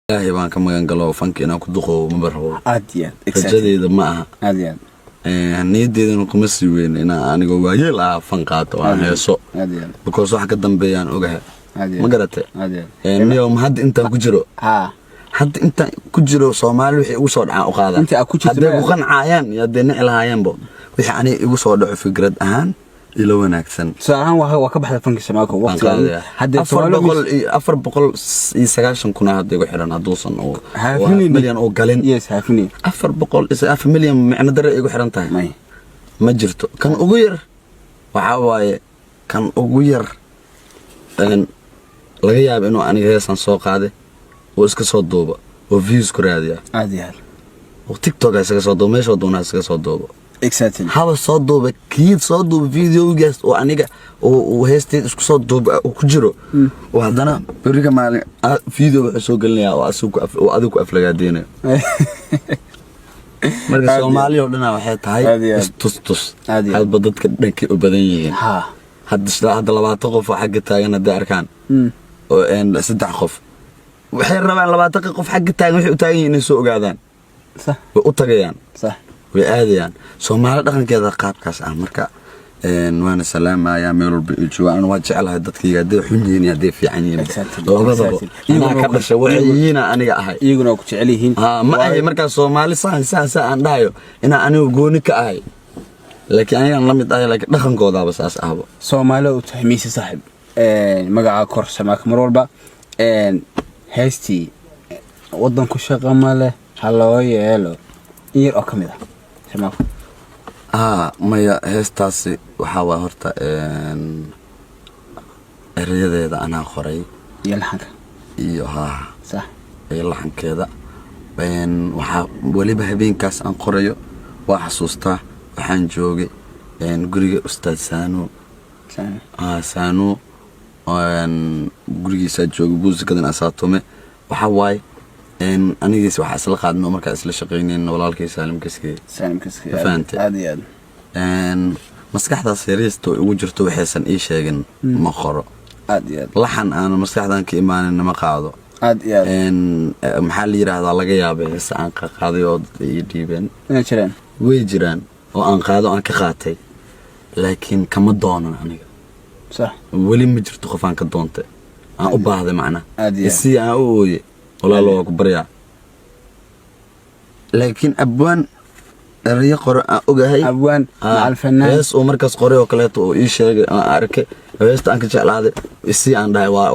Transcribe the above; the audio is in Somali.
Ilaahay baan ka magan galo, fanka inaan ku duqoobo maba rabo. Aad iyo aad, exactly. Rajadeyda ma aha. Aad iyo aad. Niyadeydana kuma sii weyn inaan anigoo waayeel ah fan qaato oo aan heeso, aad iyo aad, because waxa ka dambeeyaan ogahay. Aad iyo Ma aad. garatay? Aad iyo aad. Niyow, ma hadda intaan ku jiro, hadda intaan ku jiro, Soomaali wixii igu soo dhacaan u qaada. Inta aad ku jirto. Hadday ku qancayaan iyo hadday nici lahaayeenbo, wixii aniga igu soo dhaco fikrad ahaan ilo wanaagsan. Tusaale ahaan, waa ka baxda fanki Samaako baan waqtigan qaadaya. Hadda 490,000 hadda igu xiran, hadduusan uu Half uu half million. Milyan uu galin. Yes, half million. 404 milyan micno dare igu xiran tahay. May. Ma jirto. Kan ugu yar waxaa waaye, kan ugu yar laga yaabo inuu aniga heesaan soo qaaday oo iska soo duuba oo views ku raadiya, Aad iyo aad. oo TikTok ha isaga soo duubo, meeshoo doona ha isaga soo duubo, haba soo duuba. Kii soo duuba videogaas oo aniga uu heesteed isku soo duuba uu ku jiro, oo haddana beriga maalin video wuxuu soo gelinayaa oo asigu ku oo adigu ku aflagaadeynayo. Marka Soomaaliya oo dhana waxay tahay Aad iyo aad. istustus. Aad iyo aad. Hadba dadka dhankay u badan yihiin. Hadda 20 qof oo xagga taagan hadday arkaan oo saddex qof, waxay rabaan 20-ka qof xagga taagan waxay u taagan yihiin inay soo ogaadaan. Way u tagayaan, way aadayaan. Soomaali dhaqankeeda qaabkaas ah. Marka waana salaamayaa meel walba ay joogaan. Anu waa jeclahay dadkayga, hadday xun yihiin iyo hadday fiican yihiin, labadaba. Anaa ka dhashay, waxay yihiina aniga ahay. Iyaguna waa ku jecel yihiin. Ha, ma ahay markaas Soomaali saan saan saan aan dhahayo inaan anigu gooni ka ahay, laakiin anigaan la mid ahay, laakiin dhaqankoodaaba saas ahba. Soomaalida u tahay miise saaxib, magaca kor Samaaka mar walba. Heestii "Wadanku shaqa ma leh ha loo yeelo", in yar oo ka mid ah, Samaako. Haa, maya, heestaasi waxaa waa horta erayadeeda anaa qoray. Iyo laxanka. Iyo haa, iyo laxankeeda. Waxaa weliba habeenkaas aan qorayo waa xasuustaa, waxaan joogay guriga Ustaad Saano. Saano gurigiisaa joogay, buusikadan asaatume. Waxaa waaye anigiis waxaa isla qaadno markaa isla shaqaynayn walaalkay Saalim Kaskey. Saalim Kaskey. Ma fahantay? Aad iyo aad. Maskaxdaas yariista oo igu jirto, waxaysan ii sheegin ma qoro. Aad iyo aad. Laxan aanu maskaxdan ka imaanin ma qaado. Aad iyo aad. Maxaa la yidhaahdaa, laga yaabay heese aan qaaday oo dad ii dhiibeen. Inay jiraan. Way jiraan oo aan qaado, aan ka qaatay, laakiin kama doonan aniga. Weli ma jirto qof aan ka doontay, aan u baahday macna. Aad iyo aad. Isii aan u ooye, walaalo waa ku baryaa, laakiin abwaan erayo qore aan ogahay. Abwaan macal fanaan. Hees uu markaas qoray oo kaleeto oo ii sheegay aan arkay, heesta aan ka jeclaaday, isii aan dhahay waa.